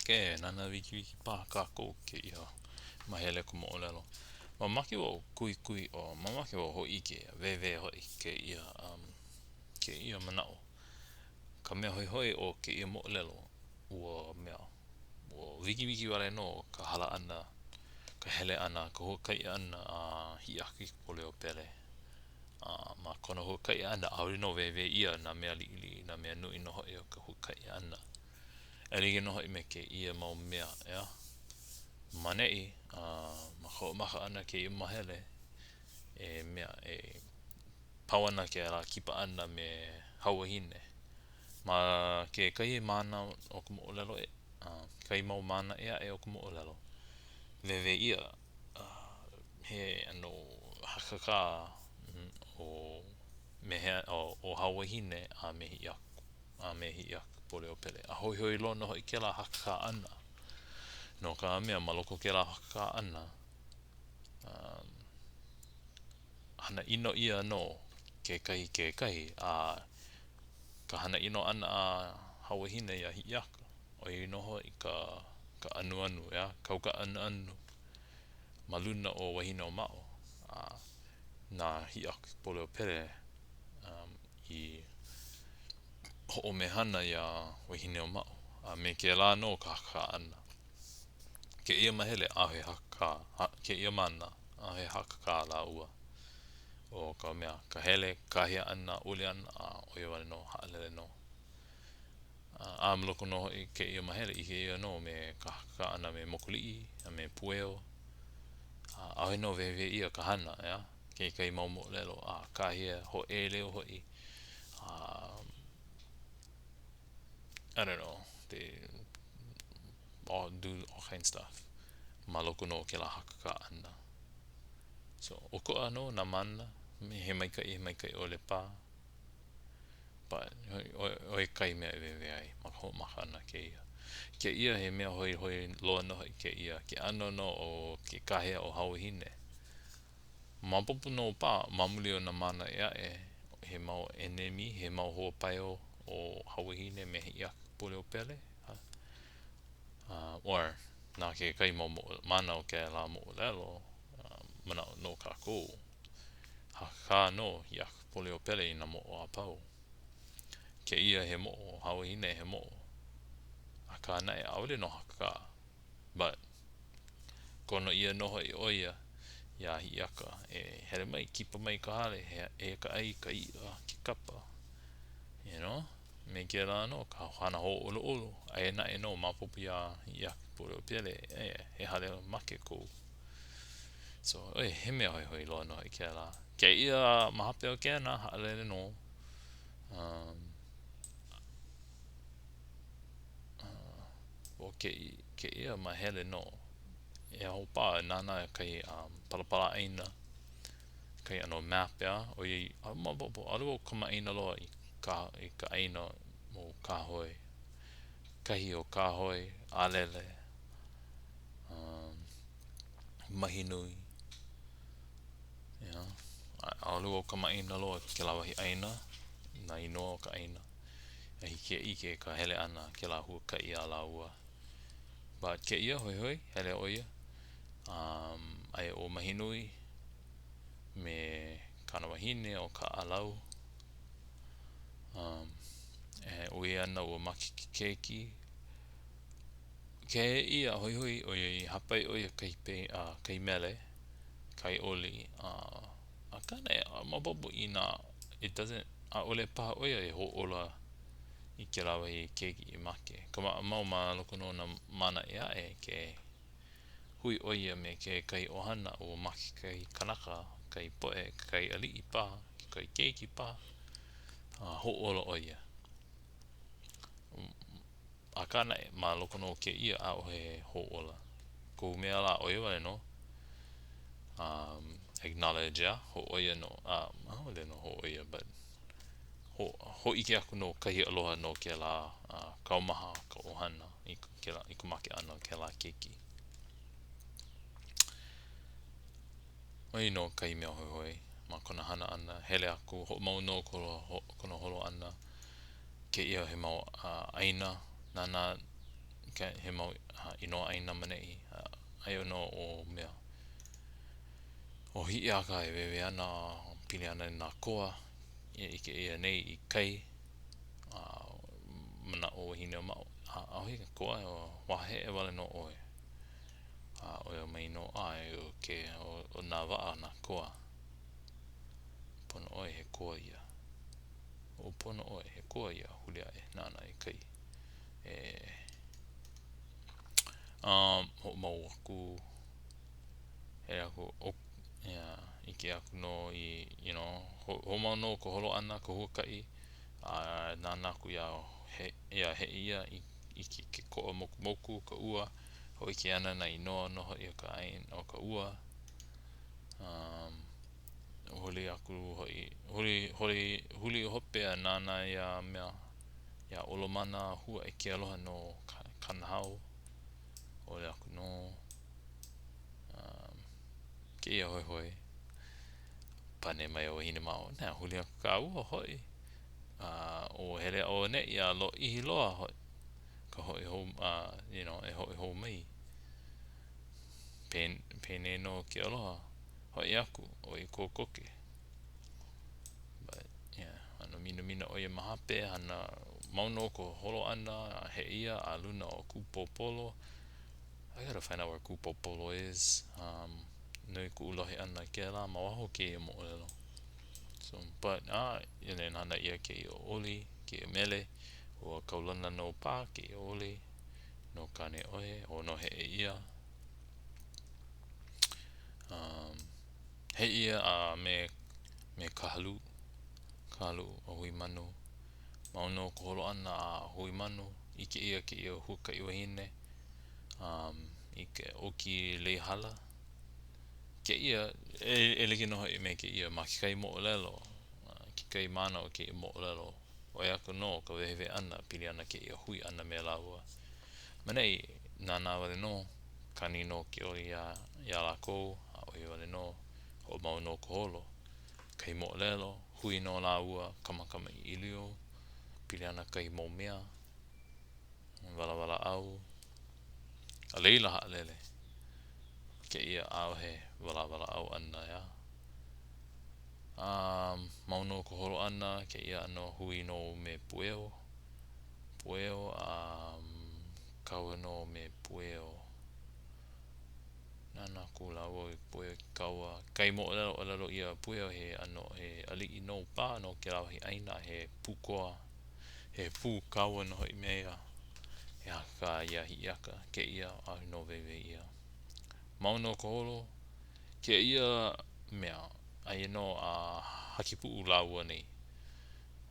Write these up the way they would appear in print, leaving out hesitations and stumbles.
Ke nānā wikiwiki paha kākou kēia mahele o ka moʻolelo. Mamake wau kuhikuhi, oh, mamake wau hōʻike a wēwē hoʻi kēia, um, kēia manaʻo. Ka mea hoihoi o kēia moʻolelo, ua mea, ua wikiwiki wale nō ka hala ʻana, ka hele ʻana, ka huakaʻi ʻana a Hiʻiakaikapoliopele. A ma kona huakaʻi ʻana, ʻaʻole nō wēwē ʻia nā mea liʻiliʻi, nā mea nui nō hoʻi o ka huakaʻi ʻana. E like nō hoʻi me kēia mau mea, ʻeā? Ma 'neʻi, a ma ka hoʻomaka ʻana kēia mahele, e mea, e pau ana kēlā kipa ʻana me Hauwahine. Ma kekahi māna o ka moʻolelo, kekahi mau māna ʻē aʻe o ka moʻolelo, wēwē ʻia he ʻano hakakā o me he ʻo Hauwahine a me Hiʻiaka. a me Hiʻiakaikapoliopele. A hoihoi loa nō hoʻi kēlā hakakā ʻana. No ka mea, ma loko o kēlā hakakā ʻana, um, hana ʻino ʻia nō kekahi kekahi, a ka hana ʻino ʻana a Hauwahine iā Hiʻiaka, ʻo ia nō hoʻi ka, ka anuanu, ʻeā, kau ka anuanu ma luna o Wahineʻōmaʻo, a na Hiʻiakaikapoliopele um, i hoʻomehana iā Wahineʻōmaʻo, a me kēlā nō ka hakakā ʻana. Kēia mahele, ʻaʻohe hakakā, kēia māna, ʻaʻohe hakakā lāua. ʻO ka mea, ka hele, kāhea ʻana, uli ʻana, a ʻo ia wale nō, haʻalele nō. A ma loko nō hoʻi kēia mahele, ʻike ʻia nō me ka hakakā ʻana me Mokuliʻi a me Pueo. A ʻaʻohe nō wēwē ʻia ka hana, ʻeā? Kekahi mau moʻolelo, a kāhea hoʻēleu hoʻi, a I don't know, they all do all kind of stuff ma loko nō o kēlā hakakā ʻana. So, ʻokoʻa nō nā māna, he maikaʻi, he maikaʻi ʻole paha. But, ʻo ia kahi mea e wēwē ai ma ka hoʻomaka ʻana kēia. Kēia he mea hoihoi loa nō hoʻi kēia, ke ʻano nō o ke kāhea o Hauwahine. Maopopo nō paha, ma muli o nā māna ʻē aʻe, he mau ʻenemi, he mau hoa paio ʻo Hauwahine me Hiʻiakaikapoliopele, or na kekahi mau māna o kēlā moʻolelo, manaʻo nō kākou, hakakā nō Hiʻiakaikapoliopele i nā moʻo a pau. Kēia he moʻo, Hauwahine he moʻo, akā naʻe, ʻaʻole nō hakakā. But, kono ʻia nō hoʻi ʻo ia iā Hiʻiaka e hele mai, kipa mai i ka hale, eia ka ʻai, ka iʻa, ke kapa, you know, me kēlā nō ka hana hōʻoluʻolu, aia naʻe nō maopopo iā Hiʻiakaikapoliopele, he hale make kou. So, ʻoe, he mea hoihoi loa nō hoʻi kēlā. Kēia ma hope o kēnā, haʻalele nō. Um, ʻO kēia mahele nō e aho paha e nānā kahi palapala ʻāina, kahi ʻano map ʻeā, ʻoiai ʻaʻole maopopo, ʻaʻole wau kamaʻāina loa i ka i ka ʻāina o Kahoe, kahi o Kahoe, ʻAlele, Mahinui, yeah. ʻAʻole wau kamaʻāina loa i kēlā wahi ʻāina, nā inoa o ka ʻāina. A hiki ke ʻike ka hele ʻana kēlā huakaʻi a lāua. But kēia, hoihoi, hele ʻo ia. Um, aia ʻo Mahinui me kāna wahine ʻo Kaʻalau. Um, e uē ana ua make ke keiki. Kēia hoihoi ʻoiai hāpai ʻo ia kahi pe, uh, kahi mele, kahi oli, uh, Akā naʻe, maopopo inā it doesn't, ʻaʻole paha ʻo ia e hōʻola i kēlā wahi keiki i make. Ka maʻamau ma loko nō o nā māna ʻē aʻe ke hui ʻo ia me kekahi ʻohana ua make kahi kanaka, kahi poʻe, kahi aliʻi paha, kahi keiki paha, a hōʻola ʻo ia. Akā naʻe, ma loko nō o kēia, ʻaʻohe hōʻola. Kohu mea lā, ʻo ia wale nō. Um, acknowledge, yeah, hōʻoia nō. Uh, ʻaʻole nō hōʻoia, but hō, hōʻike aku nō kahi aloha no kēlā uh, kaumaha o ka ʻohana i kēlā, i ka make ʻana o kēlā keiki. ʻO ia nō kahi mea hoihoi ma kona hana ʻana, hele aku, hoʻomau nō kona holo ʻana. Kēia he mau ʻāina nānā. He mau inoa ʻāina maneʻi. Aia nō ʻo mea ʻo Hiʻiaka e wēwē ana pili ana i nā koa e ʻike ʻia nei i kai a manaʻo Wahineʻōmaʻo ʻaʻohe koa wahaheʻe wale nō ʻoe. A ʻōlelo mai nō ʻae ʻo ke ʻo nā waʻa nā koa. Pono ʻoe he koa ia. ʻO pono ʻoe he koa ia huli aʻe nānā i kai. E um, hoʻomau aku hele aku ʻo yeah, ʻike aku nō i you know, hoʻomau nō ka holo ʻana ka huakaʻi a nānā aku iā he, iā Heʻeia i ʻike ke koʻa mokumoku ka ua hōʻike ana nā inoa nō hoʻi o ka ʻāina o ka ua um, huli aku hoʻi huli huli huli hope a nānā iā mea iā Olomana huaʻi ke aloha no Kanahau ʻole aku nō um, kēia hoihoi pane mai ʻo Wahineʻōmaʻo nā huli aku kāua hoʻi a o hele auaneʻi a lōʻihi loa hoʻi ka hoʻi hou a you know, e hoʻi hou mai Pen, penei nō ke aloha hoʻi aku ʻoi kokoke but yeah ʻano minamina ʻo ia ma hape hana mau nō ka holo ʻana a Heʻeia a luna o Kūpopolo I gotta find out where Kūpopolo is um, nui kuʻu lohe ʻana i kēlā ma waho o kēia moʻolelo so but ah and then hana ʻia kēia oli kēia mele ua kaulana nō paha kēia oli no Kāneʻohe o no Heʻeia um, Heʻeia a me me Kahaluʻu Kahaluʻu a hui manu mau nō ka holo ʻana a hui manu ʻike ʻia kēia huakaʻi wahine um, i ke ʻoki lei hala kēia e, e like nō hoʻi me kēia ma kekahi moʻolelo kekahi māna o kēia moʻolelo ʻoi aku nō ka wehewehe ʻana pili ana kēia hui ʻana me lāua maneʻi nānā wale nō kani nō ke oli iā, iā lākou a ʻo ia wale nō hoʻomau nō ka holo kahi moʻolelo hui nō lāua kamakamaʻilio pili ana kahi mau mea walawalaʻau a laila haʻalele kēia ʻaʻohe walawalaʻau ʻana ʻeā a mau nō ka holo ʻana kēia ʻano hui nō me Pueo Pueo a kaua nō me Pueo nānā aku lāua i Pueo i ke kaua kahi moʻolelo ʻōlelo ʻia Pueo he ʻano he aliʻi nō paha no kēlā wahi ʻāina he pūkoa he pū kaua nō hoʻi me ia e hakakā iā Hiʻiaka kēia ʻaʻohe nō waiwai ʻia. Mau nō ka holo kēia mea, aia nō a hakipuʻu lāua nei.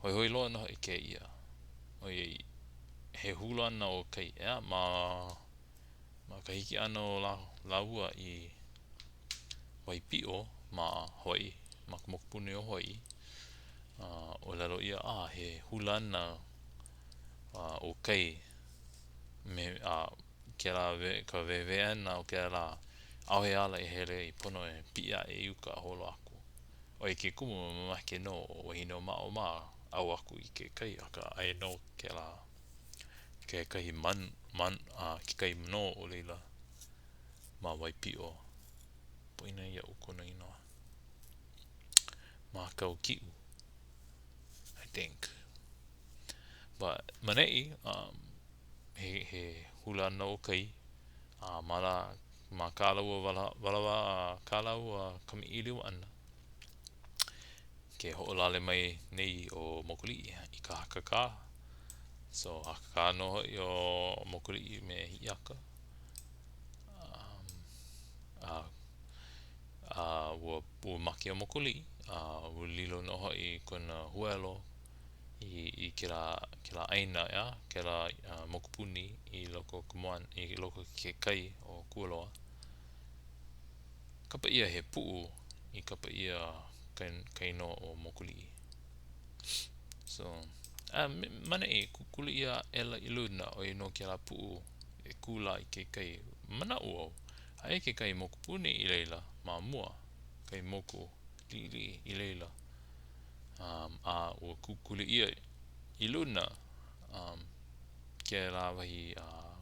Hoihoi loa nō hoʻi kēia, ʻoiai he hulana o kai, ʻeā, ma ma ka hiki ʻana o lāua i Waipiʻo ma Hawaiʻi, ma ka mokupuni o Hawaiʻi, a ʻōlelo ʻia, a he hulana o kai me a kēlā ka wēwē ʻana o kēlā, ʻaʻohe ala e hele ai, pono e piʻi aʻe i uka a holo aku. ʻO ia ke kumu mamake nō ʻo Wahineʻōmaʻo mā ʻau aku i ke kai, akā aia nō kēlā kekahi man, man, a kekahi manō o laila ma Waipiʻo. Poina iaʻu kona inoa. Mākaukiʻu, I think. But maneʻi, um, he, he hulana o kai, a ma la, ma kā lāua wala, walawa, kā lāua kamaʻilio ʻana, ke hoʻolale mai nei ʻo Mokuliʻi i ka hakakā. So, hakakā nō hoʻi ʻo Mokuliʻi me Hiʻiaka. Um, a, a ua, ua make ʻo Mokuliʻi, a ua lilo nō hoʻi kona huelo i, i kēlā, kēlā ʻāina, ʻeā, kēlā uh, mokupuni i loko o ka moana, i loko o ke kai o Kualoa. Kapa ʻia he puʻu i kapa ʻia ka, ka inoa o Mokuliʻi. So, a maneʻi, kūkulu ʻia aʻela i luna, ʻo ia nō kēlā puʻu e kū lā i ke kai. Manaʻo au, aia kekahi mokupuni i laila ma mua, kahi moku liʻiliʻi i laila. Um, a ua kūkulu ʻia i luna um, kēlā wahi a uh,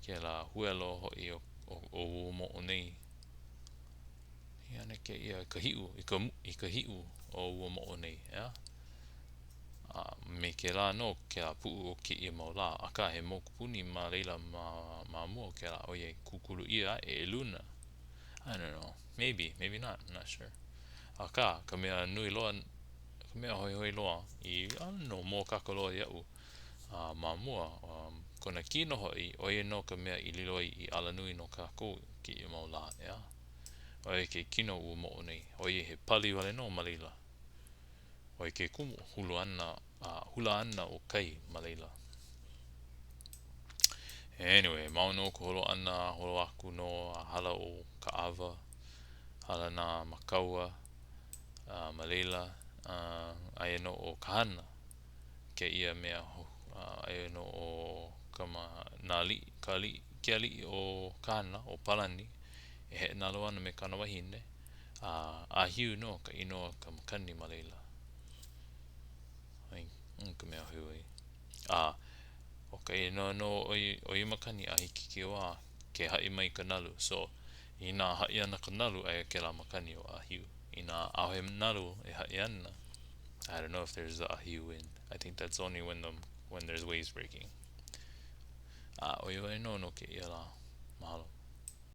Kēlā huelo hoʻi o, o, o ua moʻo nei. I ana kēia i ka hiʻu, i ka, i ka hiʻu o ua moʻo nei, ʻeā? A me kēlā nō kēlā puʻu o kēia mau lā, akā he mokupuni ma laila ma, ma mua o kēlā, ʻoiai kūkulu ʻia aʻe i luna. I don't know. Maybe, maybe not, I'm not sure. Akā, ka mea nui loa, ka mea hoihoi loa i, I don't know, mōakāka loa iaʻu a ma mua, um, kona kino hoʻi, ʻo ia nō ka mea i lilo ai i alanui no kākou i kēia mau lā, ʻeā? ʻO ia ke kino o ua moʻo nei, ʻoiai he pali wale nō ma laila. ʻO ia ke kumu, hulu ana, a hula ana ʻo kai ma laila. Anyway, mau nō ka holo ʻana, holo aku nō a hala ʻo Kaʻawa, hala nā Makaua, a ma laila, a aia nō ʻo Kahana, kēia mea, aia nō ʻo ka ma, nā aliʻi, ka aliʻi, ke aliʻi o Kahana, ʻo Palani, e heʻenalu ana me kāna wahine, a ʻĀhiu nō ka inoa ka makani ma laila. Ai, ka mea hoihoi. A, ʻo ka inoa nō o ia makani a hiki i kēia wā, ke haʻi mai ka nalu. So, inā haʻi ana ka nalu, aia kēlā makani ʻo ʻĀhiu. Inā ʻaʻohe nalu e haʻi ana, I don't know if there's the ʻĀhiu wind. I think that's only when the when there's waves breaking. A, ʻo ia wale nō no kēia lā. Mahalo.